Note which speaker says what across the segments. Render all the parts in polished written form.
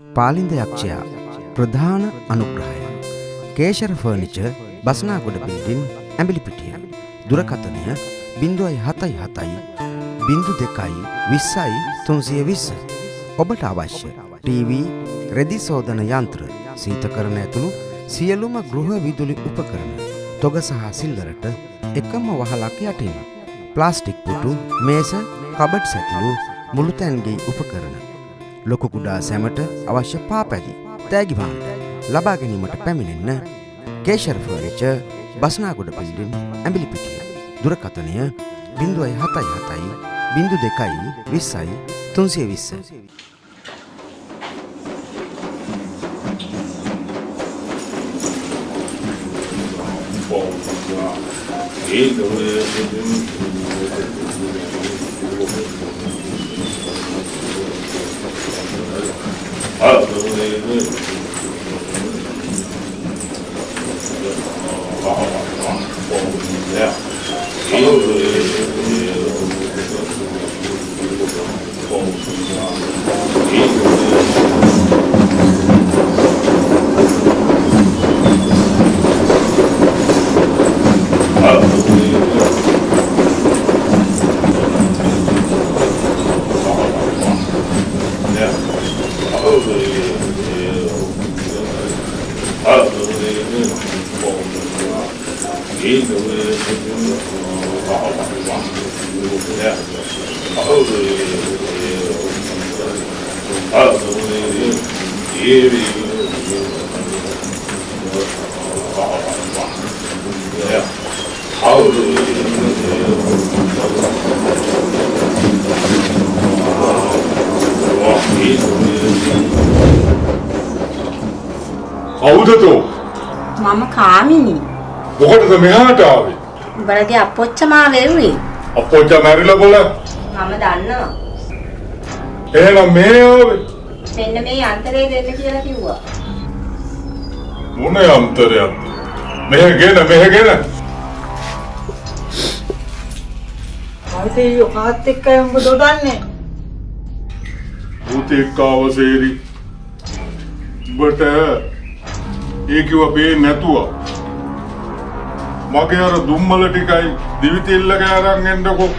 Speaker 1: පාලින්ද යක්ෂයා ප්‍රධාන අනුග්‍රහය. කේශර furniture, බස්නාගොඩ building, Embilipitiya. දුරකථනය 077 02 20 320. ඔබට අවශ්‍ය ටීවී, රෙදි සෝදන යන්ත්‍ර, සීතකරණ ඇතුළු සියලුම ගෘහ විදුලි උපකරණ තොග සහ සිල්ලරට එකම වහලක් යටින්. ප්ලාස්ටික් පුටු, මේස, කබඩ් ඇතුළු මුළුතැන්ගේ උපකරණ, ලොකු කුඩා සැමට අවශ්‍ය පාපැදි, තෑගි භාණ්ඩ ලබා ගැනීමට පැමිණෙන්න කේශර ෆර්නිචර්, බස්නාගොඩ බිල්ඩින්, ඇඹිලිපිටිය. දුරකථනය 077 02 20 320.
Speaker 2: කවුද තෝ?
Speaker 3: මම කාමිනී.
Speaker 2: මොකටද මෙහාට ආවේ?
Speaker 3: උඹලගේ අප්පොච්චා මාව එව්වේ.
Speaker 2: අප්පොච්චා මැරිලා බොල.
Speaker 3: මම දන්නවා.
Speaker 2: එහෙනම් මෙහෙ ආවේ?
Speaker 3: මෙන්න මේ යන්ත්‍රය දෙන්න කියලා කිව්වා.
Speaker 2: මොන යන්ත්‍රයක්ද? මෙහෙ ගෙන, මෙහෙ ගෙන.
Speaker 4: අයිතේ කාත් එක්කයි උඹ දොඩන්නේ?
Speaker 2: භූත එක්ක ආව සේරි. උඹට ඒ කිව්වා පේන්නේ නැතුව. මගේ අර දුම්මල ටිකයි දිවිතෙල්ලක අරන් එන්නකෝ.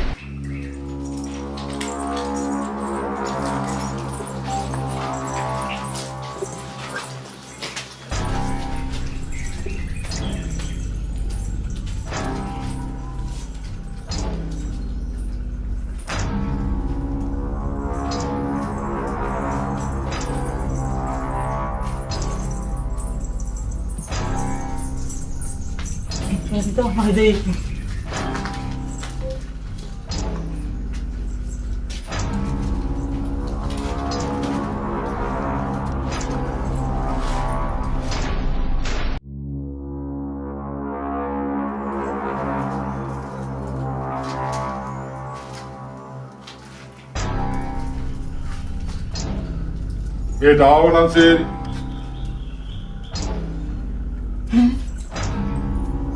Speaker 2: මේ ආවනම් සේරි.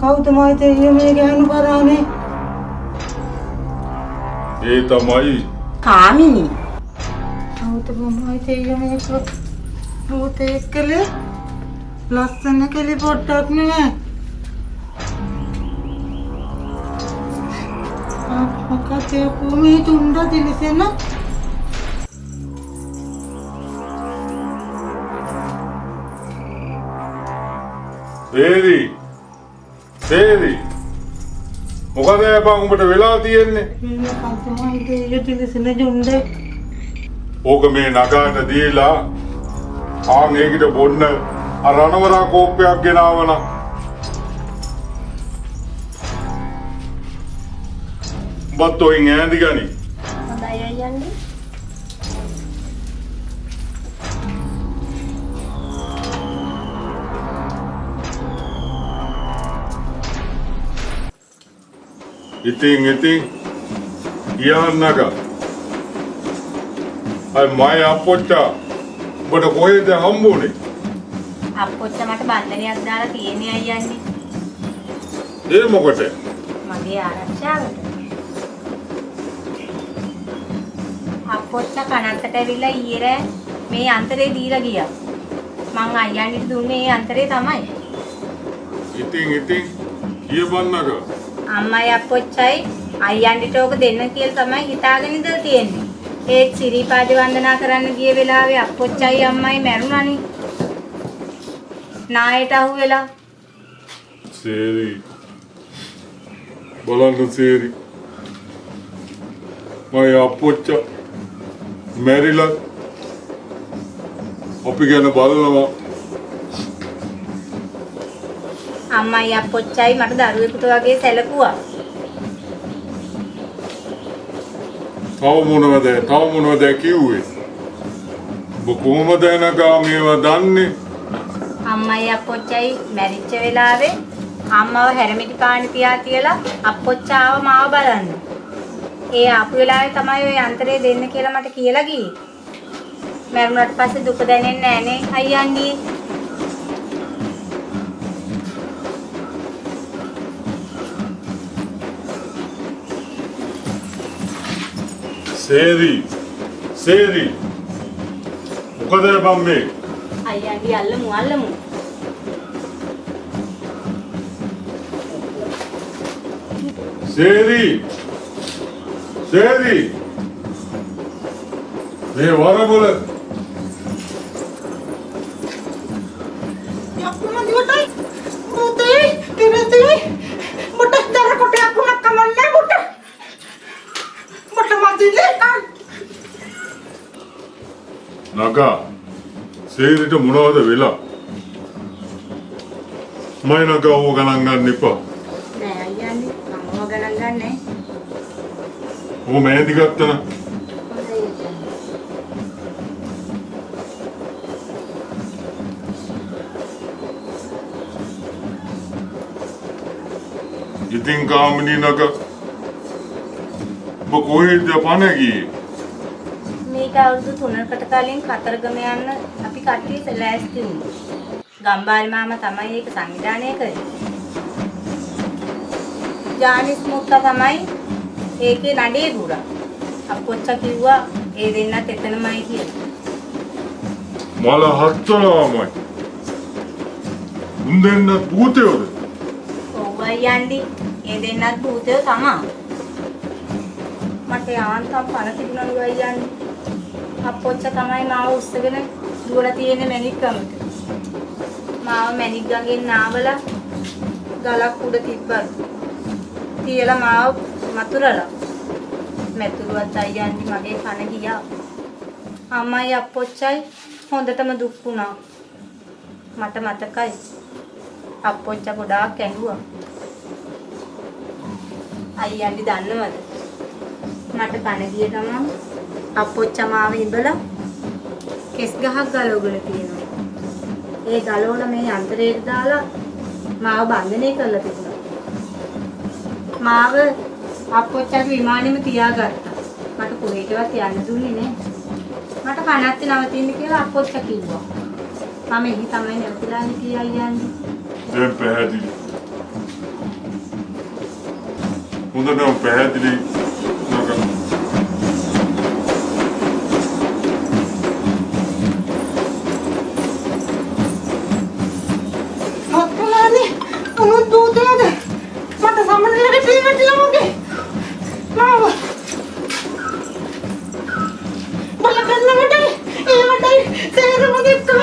Speaker 4: කවුද මයිතේ මේ ගෑනු කරානේ?
Speaker 2: ඒ තමයි
Speaker 3: කාමිනී.
Speaker 4: කවුද මයිතේ මේක භූතෙක් කළේ? ලස්සන කෙලි පොට්ටක් නෙමෙයි. මොකද මේ තුන්ඩ දිලිසෙන?
Speaker 2: සේරි, සේරි, මොකද බං උඹට වෙලා තියෙන්නේ?
Speaker 4: මොකද්ද මයිතේ දිලිසෙන ජුණ්ඩේ?
Speaker 2: ඕක මේ නගාට දීලා ආන් ඒකිට බොන්න අර රණවරා කෝප්පයක් ගෙනාවනම්. උඹත් ඔයින් ඈඳි ගනි.
Speaker 3: හොඳයි අයියන්නේ.
Speaker 2: ඉතින් ඉතින් කියන්න නගා. අය මයි අප්පොච්චා උඹට කොහෙද හම්බුනේ?
Speaker 3: අප්පොච්චා මට බන්ධනයක් දාලා තියෙන්නේ අයියන්නේ.
Speaker 2: ඒ මොකටද?
Speaker 3: මගේ ආරක්ෂාවට. අප්පොච්චා කනත්තට ඇවිල්ලා ඊයේ රෑ මේ අන්තරේ දීලා ගියා. මං අයියන්ට දුන්නේ ඒ අන්තරේ තමයි.
Speaker 2: ඉතින් ඉතින් කියපන් නගා.
Speaker 3: අම්මයි අප්පොච්චයි අයියන්ට ඕක දෙන්න කියලා තමයි හිතාගෙන ඉඳලා තියෙන්නේ. ඒත් සිරිපාද වන්දනා කරන්න ගිය වෙලාවේ අප්පොච්චයි අම්මයි මැරුණානේ. නායට අහු වෙලා.
Speaker 2: සේරි බලන්න සේරි මගේ අප්පොච්චා මැරිලා අපි ගැන බලනවා.
Speaker 3: අම්මයි අප්පොච්චයි මට දරුවෙකුට වගේ සැලකුවා.
Speaker 2: තව මොනවද තව මොනවද කිව්වේ? ඔබ කොහොමද නගා මේවා දන්නේ?
Speaker 3: අම්මයි අප්පොච්චයි මැරිච්ච වෙලාවේ අම්මව හැරමිටි පාණි තියා තියලා අප්පොච්චා ආව මාව බලන්න. ඒ ආපු වෙලාවේ තමයි ඔය අන්තරේ දෙන්න කියලා මට කියලා ගියේ. මැරුණාට පස්සේ දුක දැනෙන්නේ නෑනේ අයියන්ඩි.
Speaker 2: සේරි සේරි මොකද බම් මේ?
Speaker 3: අයියන්ඩි අල්ලමු අල්ලමු.
Speaker 2: සේරි සේරි මේ වරබල
Speaker 4: යක්කුම දිවටයි භූතේ තිරතේ මොට දර කොට යක්කුණක් කමන්නේ මොට මොට මදිනේ කන්
Speaker 2: නගා සේරිට මොනවද වෙලා? මම නගා ඕව ගණන් ගන්න එපා.
Speaker 3: නෑ අයියන්නේ මම ඕව ගණන් ගන්නෑ.
Speaker 2: ඔබ මෑදි ගත්තන
Speaker 3: හොඳයි අයියන්නේ.
Speaker 2: ඉතින් කාමිනී නගා ඔබ කොහෙද පණ ගියේ?
Speaker 3: මේක අවුරුදු 3කට කලින් කතරගම යන්න අපි කට්ටිය ලෑස්ති වුණා. ගම්බාරි මාමා තමයි ඒක සංවිධානය කළේ. ජානිස් මුත්තා තමයි ඒකේ නඩේ ගුරා. අප්පොච්චා කිව්වා ඒ දෙන්නත් එතනමයි කියලා.
Speaker 2: මල හත්තලාමයි. උන් දෙන්නත් භූතයෝද?
Speaker 3: ඔව් අයියන්ඩි, ඒ දෙන්නත් භූතයෝ තමා. මට යාන්තම් පණ තිබුණලු අයියන්ඩි. අප්පොච්චා තමයි මාව උස්සගෙන දුවලා තියෙන්නේ මැණික් ගමට. මාව මැණික් ගඟෙන් නාවලා ගලක් උඩ තිබ්බලු. තියලා මාව මතුරලා. මැතුරුවත් අයියන්ඩි මගේ කන ගියා. අම්මයි අප්පොච්චයි හොඳටම දුක් වුණා. මට මතකයි අප්පොච්චා ගොඩාක් ඇඬුවා. අයියන්ඩි දන්නවද? මට කන ගිය ගමන් අප්පොච්චා මාව ඉඹලා කෙස් ගහක් ගලවගෙන තියෙනවා. ඒ ගලවලා මේ යන්ත්‍රයට දාලා මාව බන්ධනය කරලා තිබුණා. මාව අප්පොච්චාගේ විමානෙම තියාගත්තා. මට කොහෙටවත් යන්න දුන්නේ නෑ. මට කනත්තේ නවතින්න කියලා අප්පොච්චා කිව්වා. මම එහි තමයි නැවතිලා හිටියේ අයියන්ඩි.
Speaker 2: දැන් පැහැදිලි. හොඳටම පැහැදිලි නගා.
Speaker 4: හත්ලානේ උනුත් භූතයද? මට සමනලට පීවැටිලා මගේ මාව බලකන්න මටයි ඒ මටයි සේරම දෙක්කම.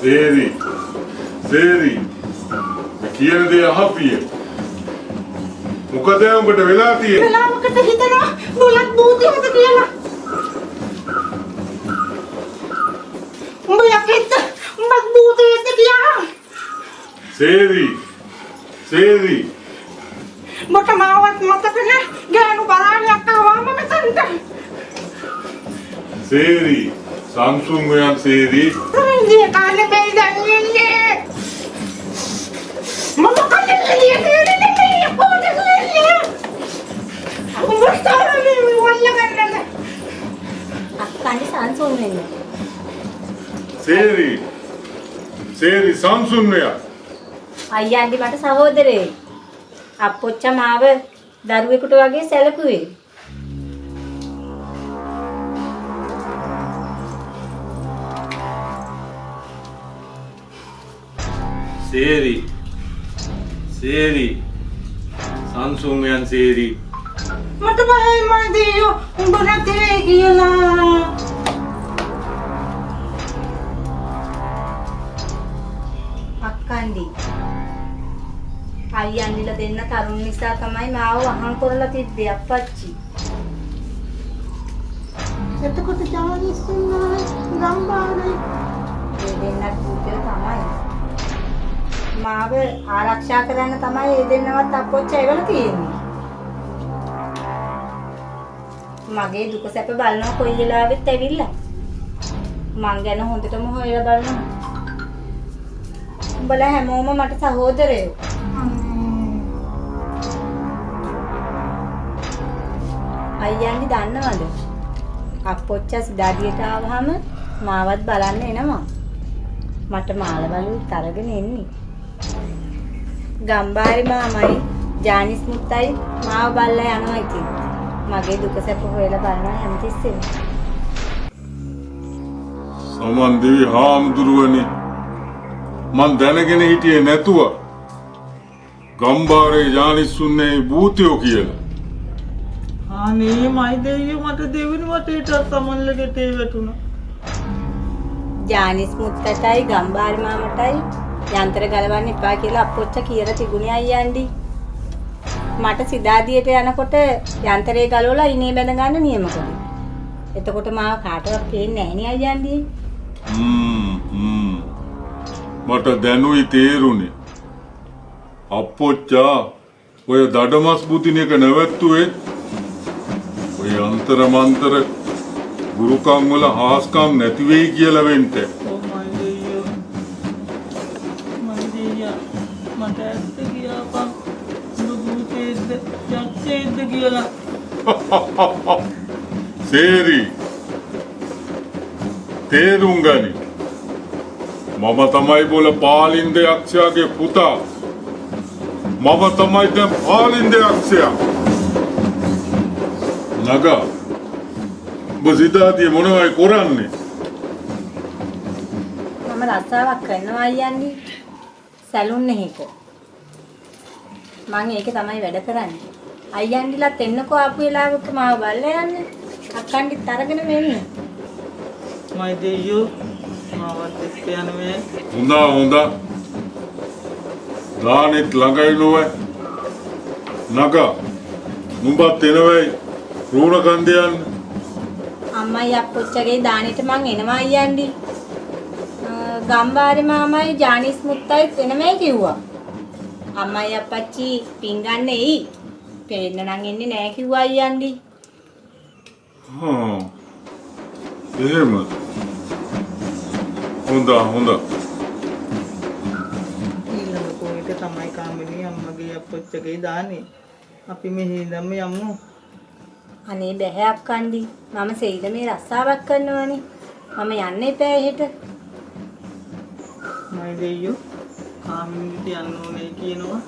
Speaker 2: සේරි සේරි මේ කියන දේ අහපියේ. මොකද උඹට වෙලා තියෙන්නේ?
Speaker 4: වෙලාවකට හිතනවා බුලත් භූතයද කියලා. උඹ යකෙක්ද? උඹත් භූතයෙක්ද කියලා.
Speaker 2: සේරි සේරි
Speaker 4: මට මාවත් මතක නෑ ගෑනු බරාණියක් ආවම මෙතනට.
Speaker 2: සේරි සංසුන් වෙයන් සේරි.
Speaker 4: ඉන්දිය කාලේ මේ දැන් ඉන්නේ. මම කන්නේ එළිය නෙමෙයි කොහොමද එළිය? උඹ ස්තරනේ වල්ල ගන්නද?
Speaker 3: අක්කන්ඩි සංසුන් වෙන්න.
Speaker 2: සේරි සේරි සංසුන් වෙයන්.
Speaker 3: අයියන්ඩි මට සහෝදරයෙක්. අප්පොච්චා මාව දරුවෙකුට වගේ සැලකුවේ.
Speaker 5: සේරි සේරි සංසුන් යන් සේරි.
Speaker 4: මට බයයි මයි දෙයියෝ උඹ නැති වෙයි කියලා.
Speaker 3: අක්කන්ඩි අයියන්නිලා දෙන්න තරුණ නිසා තමයි මාව අහං කරලා තිබ්බේ අප්පච්චි.
Speaker 4: එතකොට ජානිස්සුන්නායි ගම්බාරයි
Speaker 3: ඒ දෙන්නත් භූතයෝ තමයි. මාව ආරක්ෂා කරන්න තමයි ඒ දෙන්නවත් අප්පොච්ච එවලා තියෙන්නේ. මගේ දුක සැප බලනවා කොයි වෙලාවෙත් ඇවිල්ලා. මං ගැන හොඳටම හොයලා බලනවා. උඹලා හැමෝම මට සහෝදරයෝ. අයියන්දි දන්නවද? අප්පොච්චා සිදාඩියට ආවහම මාවත් බලන්න එනවා. මට මාළවලුත් අරගෙන එන්නේ. ගම්බාරි මාමයි ජානිස් මුත්තයි මාව බලලා යනවා ඉතින්. මගේ දුක සැප හොයලා බලනවා හැමතිස්සෙම.
Speaker 2: සමන් දෙවි හාමුදුරුවනේ, මං දැනගෙන හිටියේ නැතුව ගම්බාරේ ජානිස්සුන්නේ භූතයෝ කියලා.
Speaker 4: අනේ මයි දෙයියෝ මට දෙවෙනි වටේට සමන්ල ගෙටේ වැටුණා.
Speaker 3: ජානිස් මුත්තටයි ගම්බාරි මාමටයි යන්ත්‍ර ගලවන්න එපා කියලා අප්පොච්චා කියලා තිබුණේ අයියන්ඩි. මට සිදාදියට යනකොට යන්ත්‍රේ ගලවලා ඉනේ බැඳ ගන්න නියම කළේ. එතකොට මාව කාටවත් පේන්නේ නැහැ නේ අයියන්ඩි.
Speaker 2: හ්ම් මට දැනුයි තේරුනේ. අප්පොච්චා ඔය දඩමස් බුදින එක නැවැත්තුවේ ඔය අන්තර මන්තර ගුරුකම් වල හාස්කම් නැති වෙයි කියලා වෙන්න.
Speaker 4: ඔව් මයි දෙයියෝ. මයි දෙයියා මට ඇත්ත කියාපන්. උඹ භූතේද්ද යක්ෂයෙක්ද කියලා.
Speaker 2: සේරි තේරුම් ගනි. මම තමයි බොල පාලින්ද යක්ෂයාගේ පුතා. මම තමයි දැන් පාලින්ද යක්ෂයා. නගා ඔබ සිතාතිය මොනවයි කරන්නේ?
Speaker 3: මම රස්සාවක් කරනවා අයියන්ඩි. සැලුන් එකක. මං ඒකේ තමයි වැඩ කරන්නේ. අයියන්ඩිලත් එන්නකෝ ආපු වෙලාවක මාව බලලා යන්න. අක්කන්ඩිත් අරගෙන මෙන්න.
Speaker 4: මයි දෙයියෝ මාවත් එක්ක යන මේ.
Speaker 2: හොඳා හොඳා. දානෙත් ළඟයි නොවේ. නගා නුඹත් එනවයි රුණ කන්ද යන්න.
Speaker 3: අම්මයි අප්පොච්චගේ දානෙට මං එනවා අයියන්ඩි. ගම්බාරේ මාමයි ජානිස් මුත්තයිත් එනමයි කිව්වා. අම්මයි අප්පච්චි පින් ගන්න එයි. පේන්න නම් එන්නේ නෑ කිව්වා අයියන්ඩි.
Speaker 2: හා එහෙම. හොඳා හොඳා.
Speaker 4: ඊළඟ පොයට තමයි කාමිනී අම්මගේ අප්පොච්චගේ දානේ. අපි මෙහි ඉඳන්ම යමු.
Speaker 3: අනේ බැහැ අක්කන්ඩි. මම සෙයිලමේ රස්සාවක් කරනවනේ. මම යන්න එපා එහෙට.
Speaker 4: මයි දෙයියෝ කාමිනීට යන්න ඕනේ කියනවා.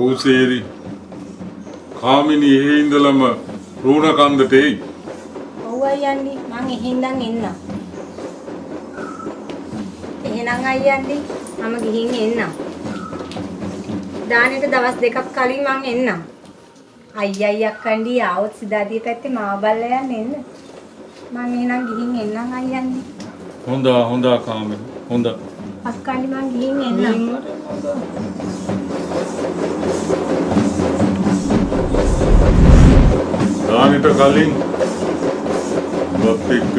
Speaker 2: ඔව් සේරි. කාමිනී එහෙ ඉඳලම රුණ කන්දට එයි.
Speaker 3: ඔව් අයියන්ඩි මං එහෙ ඉඳන් එන්නම්. එහෙනම් අයියන්ඩි මම ගිහින් එන්නම්. දානෙට දවස් දෙකක් කලින් මං එන්නම්. අයියයි අක්කන්ඩි ආවොත් සිදාදිය පැත්තේ මාව බලලා යන්න එන්න. මං එහෙනම් ගිහින් එන්නම් අයියන්ඩි.
Speaker 5: හොඳා හොඳා කාමිනී හොඳා.
Speaker 3: අක්කන්ඩි මං ගිහින් එන්නම්.
Speaker 2: දානෙට කලින් උඹත් එක්ක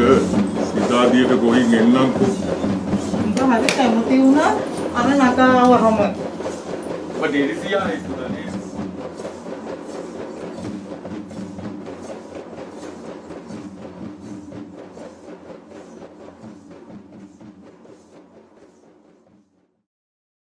Speaker 2: සිතාදියට ගොහින් එන්නම්කෝ.
Speaker 4: උඹ හරි කැමති වුණා අර නගාවහම.
Speaker 5: ඔබ ඩෙරිසියා හිතුණා.